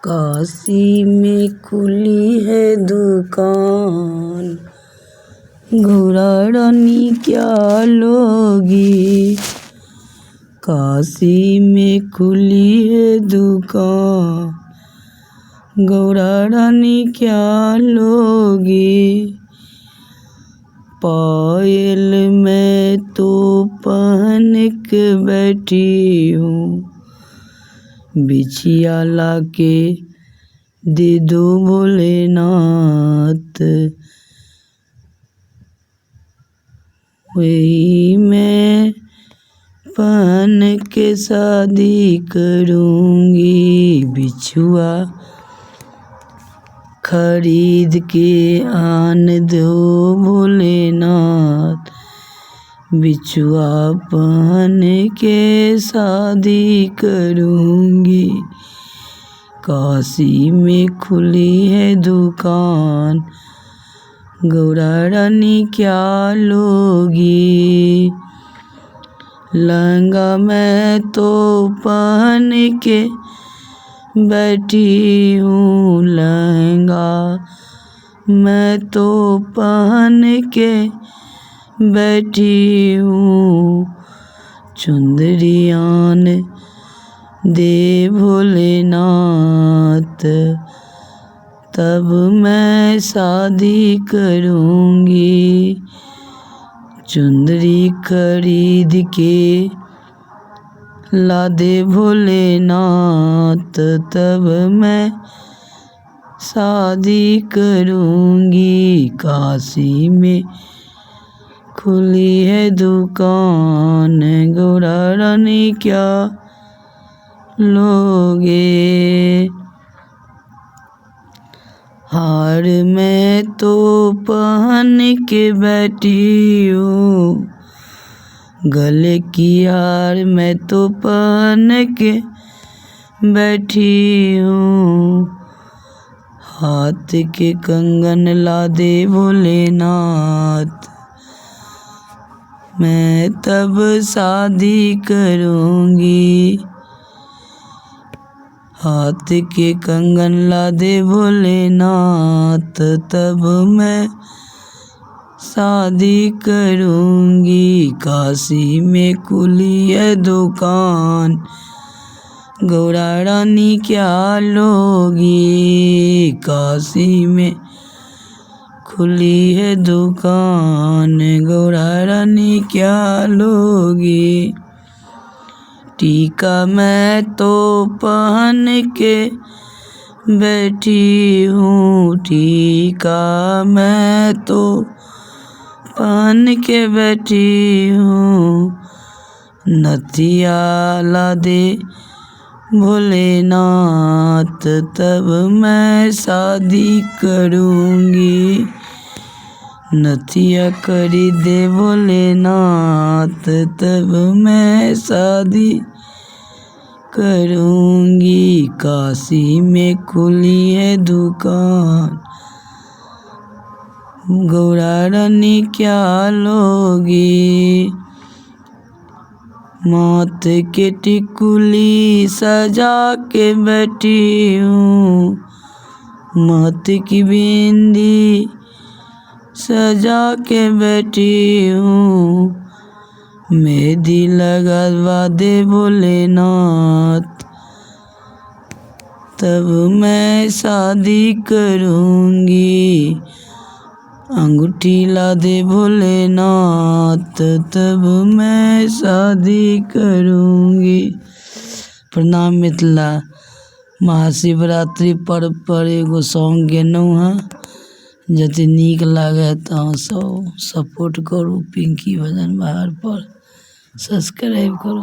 काशी में खुली है दुकान, गौरा रानी क्या लोगी। काशी में खुली है दुकान, गौरा रानी क्या लोगी। पायल मैं तो पहन के बैठी हूँ, बिछिया लाके दे दो भोलेनाथ। वही मैं पहन के शादी करूँगी, बिछुआ खरीद के आन दो भोलेनाथ। बिछुआ पहन के शादी करूँगी। काशी में खुली है दुकान, गौरा रानी क्या लोगी। लहंगा मैं तो पहन के बैठी हूँ, लहंगा मैं तो पहन के बैठी हूँ। चुंदरियान दे भोलेनाथ, तब मैं शादी करूँगी। चुंदरी खरीद के ला दे भोलेनाथ, तब मैं शादी करूँगी। काशी में खुली है दुकान, गौरा रानी क्या लोगे। हार मैं तो पहन के बैठी हूँ, गले की हार मैं तो पहन के बैठी हूँ। हाथ के कंगन ला दे भोलेनाथ, मैं तब शादी करूँगी। हाथ के कंगन ला दे भोलेनाथ, तब मैं शादी करूँगी। काशी में खुली है दुकान, गौरा रानी क्या लोगी। काशी में खुली है दुकान, गौरा रानी क्या लोगी। टीका मैं तो पहन के बैठी हूँ, टीका मैं तो पहन के बैठी हूँ। नथिया ला दे भोलेनाथ, तब मैं शादी करूँगी। नथिया खरीदे भोलेनाथ, तब मैं शादी करूँगी। काशी में खुली है दुकान, गौरा रानी क्या लोगी। माथ के टिकुली सजा के बैठी हूँ, माथ की बिंदी सजा के बैठी हूँ। मेहंदी लगवा दे भोलेनाथ, तब मैं शादी करूँगी। अंगूठी ला दे भोलेनाथ, तब मैं शादी करूँगी। प्रणाम मिथिला। महाशिवरात्रि पर्व पर एगो सॉन्ग गेलहुँ हँ, जते नीक लागत तऽ अहाँ सब सपोर्ट करू। पिंकी भजन बहार पर सब्सक्राइब करू।